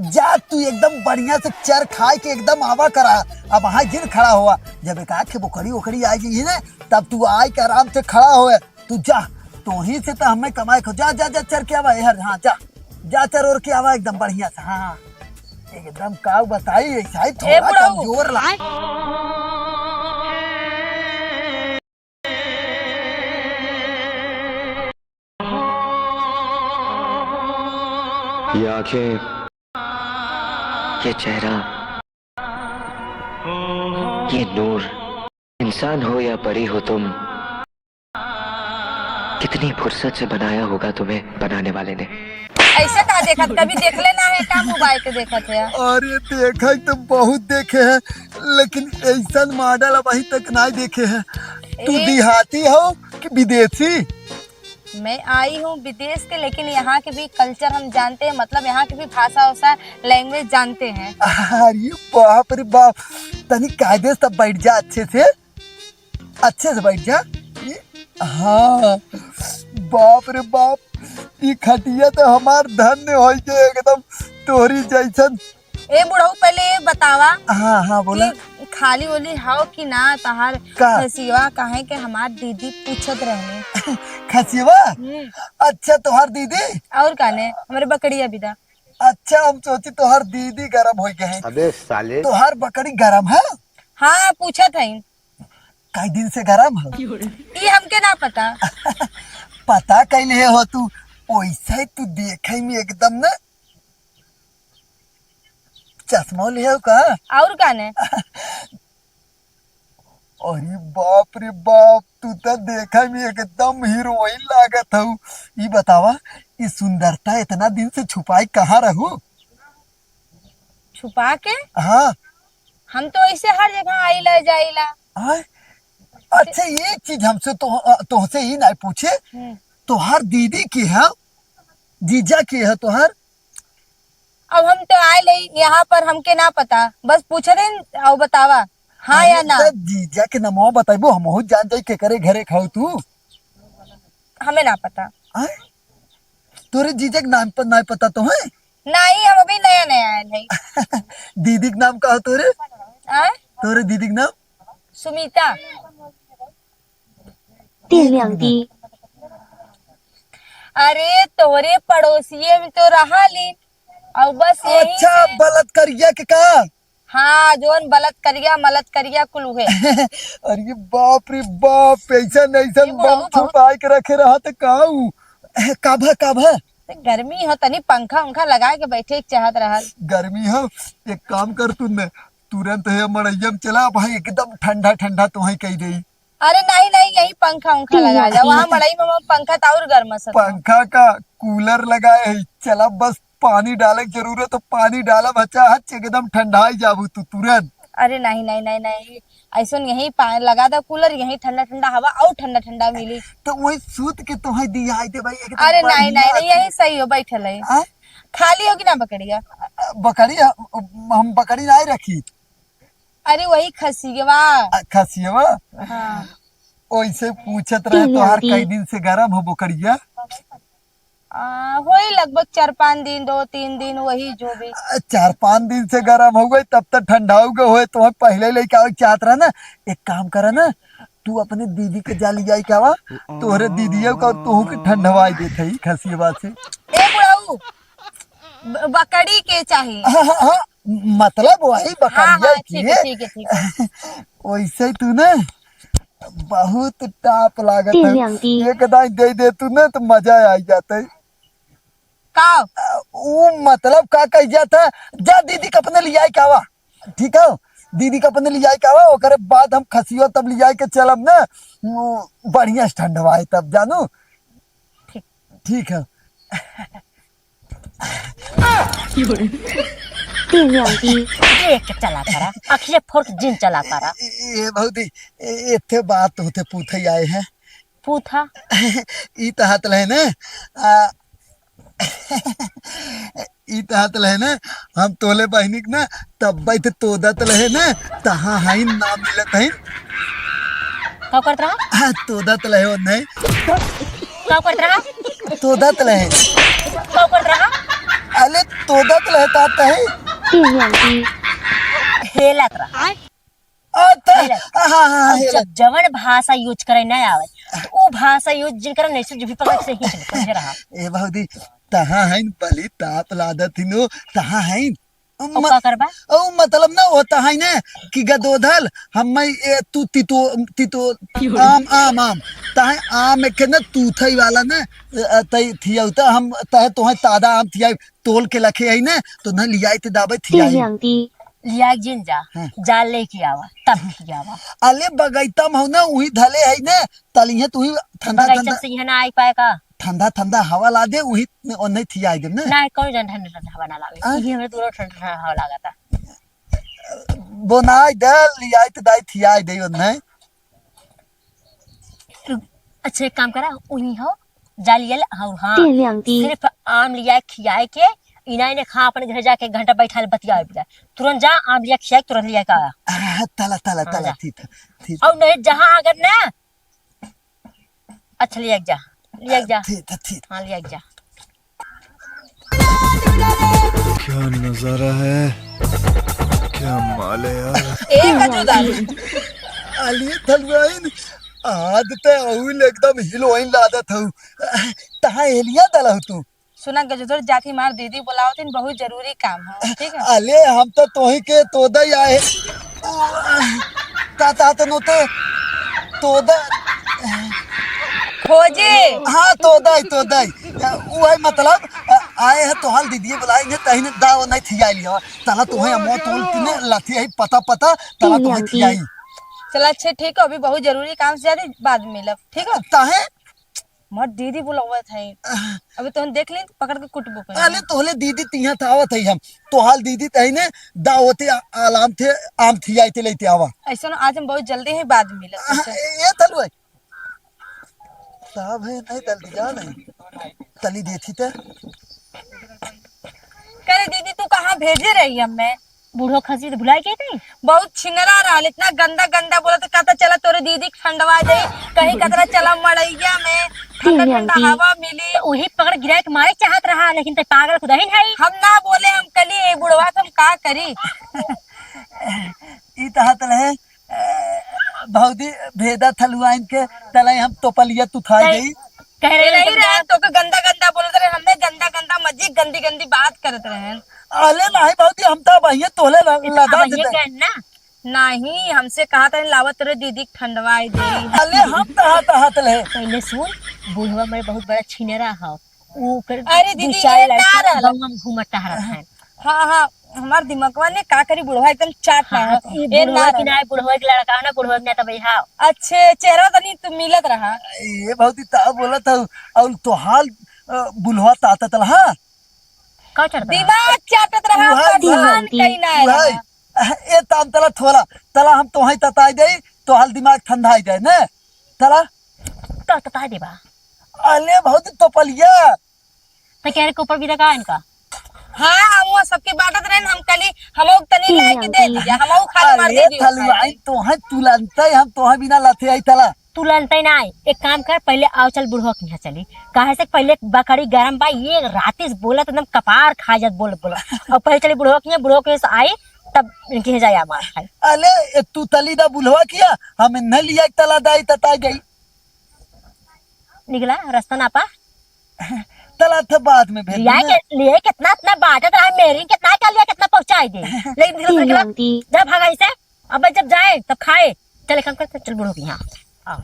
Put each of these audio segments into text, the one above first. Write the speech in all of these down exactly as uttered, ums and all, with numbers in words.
जा तू एकदम बढ़िया से चर खाए के एकदम आवा करा। अब हाँ जिन खड़ा हुआ, जब एक आध के बोकरी ओकरी आ जाई ना, तब तू आए के आराम से खड़ा होए। तू जा, तोही से तो हमें कमाए को। जा, जा, जा, चर के आवा यार। हाँ, जा, जा, चर और के आवा एकदम बढ़िया से। हाँ, हाँ। एकदम का बताई, ऐसा ही ए थोड़ा बुढ़ऊ। कमजोर ला। ये आंखें, ये चेहरा, ये नूर, इंसान हो या परी हो तुम, कितनी फुर्सत से बनाया होगा तुम्हें बनाने वाले ने। ऐसे का देखत, कभी देखले ना है का मोबाइल के देखत है? अरे देखा तो बहुत देखे हैं, लेकिन ऐसा मॉडल अबहीं तक ना देखे हैं। तू ए- देहाती हो कि विदेशी? मैं आई हूँ विदेश के, लेकिन यहाँ के भी कल्चर हम जानते हैं, मतलब यहाँ के भी भाषा वाषा, लैंग्वेज जानते हैं। अरे बाप रे बाप, तनी कायदे से बैठ जा अच्छे से, अच्छे से बैठ जा। ये, हाँ, बाप रे बाप, ई खटिया तो हमार धन्य होइ के एकदम तोहरी जैसन। ए बुढ़ऊ, पहले ये बतावा हाँ, हाँ, बोला। कि खाली ओली हाव कि ना तहार का? खसियवा, काहे के हमार दीदी पूछत रहने। खसियवा? हम्म। अच्छा, तोहार दीदी? और काने, हमरे बकरिया बिदा। अच्छा, हम सोची तोहार दीदी गरम होइ गए हैं। अबे साले। तोहार बकरी गरम है? हाँ, पूछत है। कई दिन से गरम है? ई हमके ना पता। पता कैले हो तू? ओइसे तू देखे में एकदम ना चश्मा लिहे हो का? और काने? अरे बाप रे बाप, तू तो देखे में एकदम हीरोइन लागत हऊ। ई बतावा, ई सुंदरता इतना दिन से छुपाई कहाँ रहू? छुपा के? हाँ। हम तो ऐसे हर जगह आइला जाइला। आय? अच्छा, एक चीज हमसे तो, तोहसे ही ना पूछे, हम्म। तोहार दीदी के है, जीजा के है तोहार? अब हम तो आए ले यहाँ पर, हमके ना पता, बस पूछ रहे और बतावा, हाँ या अरे ना? तो जीजा के नमवा बताइबो, हमहू जान जाई केकरे घरे खाऊ तू। हमें ना पता। आय? तोरे जीजा के नाम पर ना पता तो है? नहीं, हम अभी नया नया आए हैं। दीदी के नाम का हो तोरे? आय? तोरे दीदी के नाम? सुमिता। तीन एक मिनट। अरे, तोरे पड़ोसिए में तो रहा ली, और बस यही अच्छा, से बलत करिया के का? हाँ, जोन बलत करिया, मलत करिया, कुल उहे। अरे बाप रे बाप, ऐसा नहीं, ऐसा ये बुढ़ऊ बाप बहुत छुपाए के रखे रहा तो का ऊ? काभा, काभा? तो गर्मी हो, तनी पंखा उंखा लगा के बैठे के चाहत रहल। गर्मी हो, एक काम कर तू न, तुरंत है मड़ैया में चला भाई, एकदम ठंडा ठंडा तोहई कही देई। अरे नहीं, नहीं, यही पंखा उंखा लगा जा। वहाँ मड़ई में पंखा त और गर्म से। पंखा का कूलर लगाए है, चला बस पानी डाले के जरूरत हो, पानी डाला बच्चा, हच एकदम ठंडाई जाबू तू तुरंत। अरे नहीं, नहीं, नहीं, नहीं, ऐसन यही पा-, लगा दा कूलर, यही ठंडा ठंडा हवा और ठंडा ठंडा मिली। तो वही सूत के तोहे दिया दे भाई, एकदम अरे नहीं, बढ़िया नहीं, नहीं, से। यही सही हो, बैठल है। हाँ? खाली हो कि ना बकरिया? बकरी, हम बकरी नहीं रखी। अरे वही खसियवा। आ, खसियवा? हाँ। ओइसे पूछत रहे, तोहार कई दिन से गरम हो बकरिया? आ, होई लगभग चार पाँच दिन, दो तीन दिन, वही जो भी। आ, चार पाँच दिन से गरम हो गई, तब तक ठंडाऊ गए होए, तुम्हें पहले लेके आवे के चाहत रहे ना। एक काम करे ना, तू अपने दीदी के जा लियाई के आवा, तोहरे दीदिया का तोहू के ठंडवाई देत है खसियवा से। ए बुढ़ऊ, ब-, बकरी के चाही। हाँ, हाँ, हाँ, मतलब वही बकरिया हाँ, हाँ, ठीक है, ठीक है, ठीक है। वैसे तू ना बहुत टाप लागत है। एक दाई दे दे तू ना तो मजा आ जाता है। का? उ मतलब का कह जाता है, जा दीदी के अपने लियाई के आवा, ठीक है, दीदी के अपने लियाई के आवा, ओकरे बाद हम खसियो तब लियाई के चलब ना, उ बढ़िया से ठंडवाए तब जानू। ठीक। ठीक है। देख के चला तारा, अखिए फोड़ के जिन चला तारा। ए, ए, भौजी, ए, एथे बात होते पूछे आए हैं। पूछा। ई त हाथ लहे ने, आ, ई त हाथ लहे ने, हम तोले बहिनी के ना, तब बैठ तोदत लहे ने, तहाँ हाइन ना मिलत हइन। का करत रहा? आ, तोदत लहे ओ नहीं। का करत रहा? तोदत लहे। का करत रहा? अले तोदत रहता तही। तीन आंटी। हेलत रहा। आ, त-, हेलत। हाँ, हाँ, हाँ, अब हेलत। जब जवन भाषा use करे ना आवे, तो उ भाषा use जिन करे नहीं, सिर्फ जीभी पकड़ से ही चले, समझे रहा। ए भौजी, तहाँ है न बली ताप लादत ही नो, तहाँ है न। और म-, का करबा? ओ मतलब ना होता है ना कि गदोधल, हम मैं ए, तू तितो, तितो, आम, आम, आम। तहे आम एक ना तूथई वाला ना, अ, तई थियाऊ, त हम तहे तोहे तादा आम थियाई, तोल के लखे है ना, तो ना लियाई ते दाबे थियाई। तीन आंटी। लिया जिन जा, हाँ। जा लेके आवा, तब लियावा। अले बगैता में हो ना, उही धले है ना, तलिहे तू ही ठंडा, बगैचा ठंडा। से यहाँ ना आई पाए का? ठंडा ठंडा हवा ला दे, उही ओन्हे थियाई देब ना। ना, कौन जन ठंडा ठंडा हवा ना लावे। हाँ? ये हमें दूर ठंडा ठंडा हवा लागता। बोनाई दे, लियाई त दाई थियाई दे ओन्हे। अच्छा, एक काम करा, उही हो, जा लिया ले, और हाँ, तीन आंटी। सिर्फ आम लिया खियाए के, इना इने खा, अपन घर जाके एक घंटा बैठा ले, बतिया बिया। तुरंत जा, आम लिया खियाए, तुरंत लिया का। आ, तला, तला, हाँ, तला, जा। ठीक है, ठीक। और नहीं, जहाँ अगर ना, अच्छा, लिया जा, लिया जा। ठीक है, ठीक। हाँ, लिया जा। क्या नजारा है, क्या माल है यार। ए गजोधर। अली थलवाइन, आज ते अउल एकदम हिलोइन लादत हऊ। तहाँ एलिया दलहु तू। सुना गजोधर, जाके मार दीदी बुलावतिन, बहुत जरूरी काम है, ठीक है? अले हम तो तोही के तोदई आए। ता, ता, तो नोते तोदई। खोजे। हाँ, तोदई, तोदई। वही मतलब, आए हैं तोहाल दीदी बुलाएंगे, तही ने दाव नहीं थिया लिया। तला तोहे अमो तोल तिने लाथी है पता पता, तला तीन तोहे आंटी। थियाई। चला अच्छा ठीक है, अभी बहुत जरूरी काम से जाते, बाद में मिलब, ठीक है? ताहे? मत दीदी बुलावत है। अबे तोहन देख ली, पकड़ के कुटबो कहीं। अले तोहले दीदी तिहा थावत है हम। तोहाल दीदी तही ने दावते आ-, आलाम थे, आम थियाई ते लेते आवा। ऐसा ना, आज हम बहुत जल्दी ही बाद में मिलत हैं। ए, ए थलुआ। साहब है नहीं दल दिया नहीं। तली देथी ते। करे दीदी, तू कहाँ भेजे रही हमें? बूढ़ो खसी तो भुलाए के कहीं? बहुत छिनरा रहल, इतना गंदा गंदा बोलत, कहता चला तोरे दीदी के ठंडवा दे, कहीं कहता चला मड़ैया में ठंडा तीन ठंडा आंटी। हवा मिली। तो वही पकड़ गिराए के मारे चाहत रहा, लेकिन ते पागल खुदा ही नहीं। हम ना बोले, हम कली ए बुढ़वा के हम का करी? ई तहत रहे, ए, भौजी भेदा थलुआइन के तले हम तोपलिया तू थाई तै गई। कह रहे नहीं हैं रहे, तो के गंदा गंदा बोलत रहे, हमें गंदा गंदा मजी गंदी गंदी बात करत रहे। अले नहीं भौजी, हम तो अब ये तोले ल-, इतना लदा अब ये देते। कहन ना। नहीं, हमसे कहा था लावत तोरे दीदी के ठंडवाई दे। अले हम तहा तहा तले। पहले सुन, बुढ़वा मेरे बहुत बड़ा छिनेरा है। वो कर अरे दीदी, दो चार ये ना लड़का रहल। गाँव में घूमत टहरत हैं। हाँ, हाँ, हमार दिमगवा ने का करी, बुढ़वा एकदम चाट हाँ, रहा है। ई ये बुढ़वा ना की रहल। ना, बुढ़वा के लड़का ना, बुढ़वा के ना तब हाँ। अच्छे, चेहरा तनी तू मिलत रहा। ये भौजी ता बोलत हऊ, और तोहाल, अ, बुढ़वा तातत रहा। का चढ़ता? दिमाग चाटत रहा, उहाई, प्रधान उहाई, कहीं ना उहाई। रहा। ए ताम तला थोला, तला हम तोहाई तताई देई, तोहाल दिमाग ठंडाई जाए ने। तला। तो तताई देबा। अले भौजी तोपलिया। तो कह रहे के ऊपर भी रखा है इनका। हाँ, वो सबके बांटत रहे, हम कली, हम तनी लाके दे दिया, हम खा के मार अरे दे दिया। थलुआई, तोहे तुलंते हम तोहे बिना लथे आई तला। तुलंते ना आई, एक काम कर, पहले आओ चल बुढ़वा के यहाँ चली, काहे से पहले बकरी गरम बा, ये राती से बोलत एकदम कपार खा जात बोलत बोलत। और पहले चली बुढ़वा के यहाँ, बुढ़वा के यहाँ से आई, तब इनके यहाँ जाए मार खाई। अले ए, तू तली दा बुढ़वा किया, हम इन्हें लिया तला दाई तताई गई। निकला रास्ता ना पा। तला था बाद में भेज लिया देना। के, लिए कितना, इतना बांटत रहा, मेरी कितना क्या लिया, कितना पहुंचाई दे। लेकिन निकल, तीन निकल, आंटी। जा भागा इसे। अब जब जाए, तब खाए। चल, एक काम कर, चल बुढ़ो के यहाँ। आओ।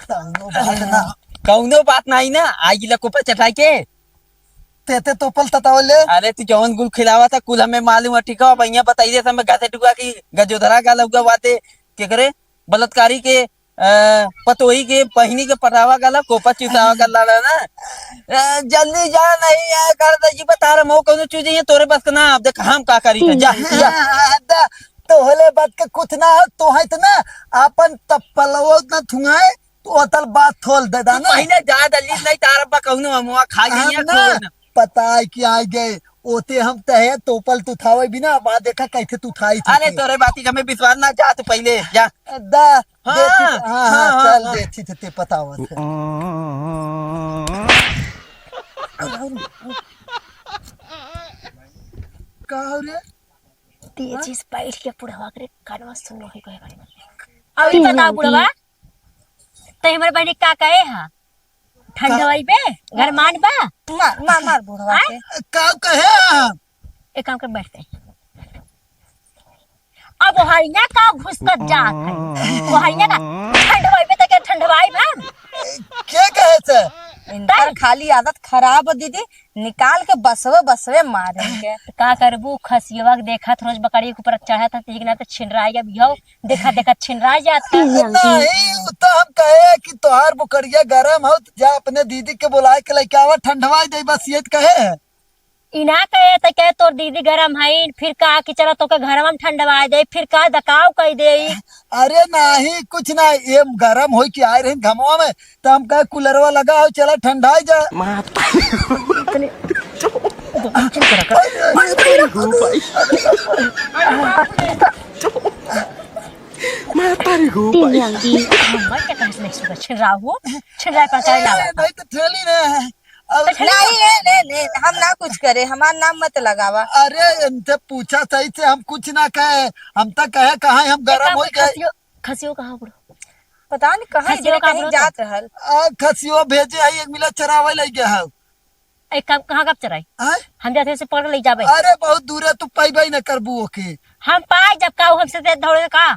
कौनो बात ना। कौनो बात नहीं ना, आई गिला कोपा चटाई के। तेते तोपल ततावले। अरे, तू जौन गुल खिलावा था, कुल हमें मालूम है, ठीक है? अब यहाँ बताइए, तो हमें गाते टुका की गजोधरा का लौका बाते, के करे? बलात्कारी के अ, पतोही के बहिनी के पटावा गला, कोपा चुसावा गला ना। अ, जल्दी जा, नहीं आया कर दे जी, बता रहा हूँ, कौनो चीज है तोरे बस के ना, अब देख हम का करी, जा, जा। हाँ, दा, तोहले बात के कुछ ना हो, तोहे इतना अपन तप्पलवा उतना थुआए, तो ओतल बात थोल दे दा तू ना। पहले जा, जल्दी नहीं तार बा कौनो हम वहाँ खा हम जाइए, ना, कौन? पता है कि आ गए, ओते हम तहे तोपल तू थावे बिना, अब आ देखा कैसे तू थाई थे। अरे तोरे बाती के हमें विश्वास ना, जा तू पहले, जा। दा, हाँ, देती थे, हाँ, हाँ, हाँ, चल हाँ। देती थे, ते पतावत है। का हो रे? तेजी से बैठ के बुढ़वा के कानवा सुन लो ही कहे बारे। अभी तीन बता आंटी। बुढ़वा, तै हमरे बहिनी का कहे हा? ठंड का? हवाई बे, घर मान बा? मार, मार, मार बुढ़वा आय? के। का कहे हा? एक काम कर, बैठ गए। अब ओहइया का घुसकत जात है, ओहइया का ठंडवाई बे, तके ठंडवाई बा? के कहे से? इनकर तै? खाली आदत खराब है दीदी, निकाल के बसवे बसवे मारेंगे। का करबू, खसियवा के देखत रोज बकरी के ऊपर चढ़त है, ठीक ना तो छिनराई अब यो देखा देखा छिनरा जात है। नहीं, उ तो हम कहे कि तोहार बुकड़िया गरम हो, तो जा अपने दीदी के बुलाए के लेके आवा, ठंडवाई दे, बस ये कहे है। ई ना कहे त कहे तोर दीदी गरम हईन, फिर कहा कि चलो तोके घरवा में ठंडवाए दे, फिर का दकाव कई दे। अरे नाही, कुछ ना, ये गरम होई के आए रहिन घमवा में, त हम कहे कूलरवा लगा हो, चला ठंडाई जा। इतने दो तीन तरह का। मैं तारी हूँ भाई। तीन आंटी। हम क्या कहे नहीं सुबह छिन रहा हो, छिन रहा पर ए, नहीं तो ठेली रे। अब नहीं, नहीं, नहीं, नहीं, हम ना कुछ करे, हमार नाम मत लगावा। अरे, इनसे पूछा सही से, हम कुछ ना कहे, हम तो कहे कहाँ हम गरम हो गए। खसियो, खसियो कहाँ बुढ़ो? पता नहीं कहाँ खसियो इधर कहाँ कहीं बुढ़ो जात रहल। आ, खसियो भेजे है, एक मिला चरावे लइ गया है। ए, कब, कहाँ कब चराई? आय? हम जाते से पकड़ ले जाबे। अरे, बहुत दूर है, तू पाइबे न करबू ओके। हम पाए जब का, हमसे दे दौड़े का?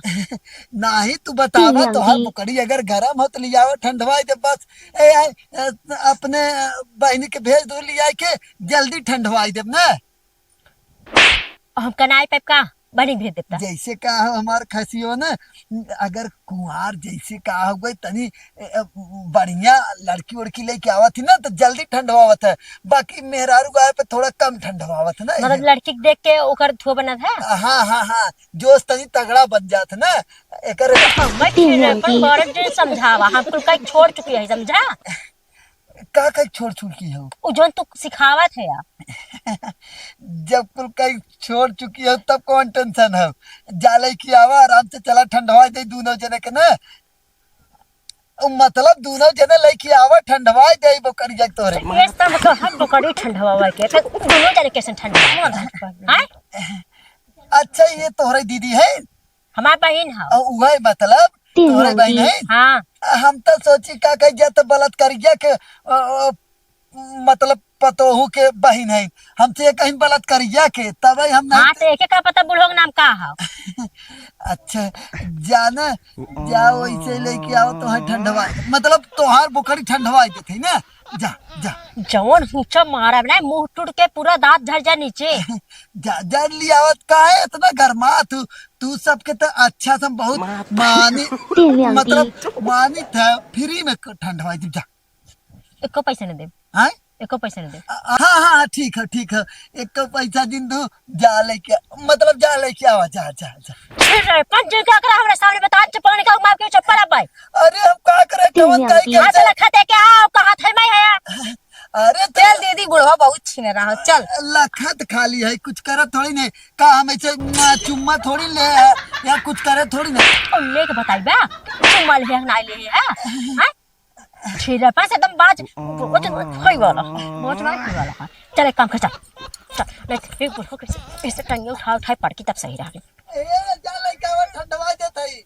नाही, तू बतावा, तीन तोहार आंटी। बुकड़ी अगर गरम हो तो लियावा, ठंडवाई दे बस। ए, ए, ए, अपने बहिनी के भेज दो लियाई के, जल्दी ठंडवाई देब ना। हम कनाई पाइप का? बनी भेज देता। जैसे का हो हमार खसियो ना, अगर कुंवार जैसे का हो गई तनी, ए, ए, बढ़िया लड़की उड़की लेके आवत ही ना तो जल्दी ठंडवावत है, बाकी मेहरारू आए पे थोड़ा कम ठंडवावत है ना। मतलब लड़की के देख के ओकर थो बनत है? हाँ, हाँ, हाँ, जोश तनी तगड़ा बन जात है ना। एकर हम ठीक है, अपन गौरव जी समझावा, हम कुल कई छोड़ चुकी है, समझा? का कई छोड़ चुकी हो? उ जोन तू सिखावत है यार। जब कुल कई छोड़ चुकी हो तब कौन टेंशन हो? जा लेके आवा, आराम से चला ठंडवा दे दोनों जने के ना। उ मतलब दोनों जने लेके आवा, ठंडवा दे बकरिया के तोरे। ये सब तो हम बकरी ठंडवा के, तो दोनों जने कैसे ठंडवा? हाँ? अच्छा, ये तोहरे दीदी है? हमार बहिन है। और वही मतलब तीन तोहरे बहिन है? हाँ। हम तो सोची का कह जात बलात्कारिया के, अ, अ, मतलब पतोहू के बहिन है, हमसे ये कहीं बलात्कारिया के, तब हम नहीं हाँ, तो एक एक का पता बुढ़ो के नाम का है? अच्छा, जाना, जाओ ऐसे लेके आओ तो है ठंडवा, मतलब तोहार बोकरी ठंडवा देते ना, जा, जा। जवन हुचा मारा ना, मुंह टूट के पूरा दांत झड़ जा नीचे। जा, जा लियावत का है इतना गरमा तू, तू सबके तो अच्छा से बहुत मानी, तीन आंटी। मतलब मानी था, फ्री में क-, ठंडवाई देब, जा। एको पैसा नहीं देब। हाँ? एको पैसा नहीं देब। आ, हाँ, हाँ, हाँ, ठीक है, ठीक है। एको पैसा दिन दू, जा लेके, मतलब जा लेके आवा, जा, जा, जा। फिर रे, पंच जी का करा हमरा सामने बता, चप्पल निकाल, मार के चप्पल अब भाई। अरे, हम का करे, तीन कवन आंटी। कही हाथ कैसे? लखा दे के आओ, कहा थे मैं है। अरे, तो चल दीदी, बुढ़वा बहुत छीने रहा, चल। लखत खाली है, कुछ करत थोड़ी नहीं। का हम ऐसे, आ, चुम्मा थोड़ी ले है, या कुछ करे थोड़ी नहीं। और लेके बताई बा, चुम्मा ले है, ना ले है, हाँ? छीने पास एकदम बाज, वो तो होई वाला, बहुत बार होई वाला है। चल, एक काम कर, चल। चल, नहीं तो फिर बुढ़वा कैसे, ऐसे टंगे उठा, उठाए पड़ के तब सही रहा। ए, जा लइका, वो ठंडवा देत हई।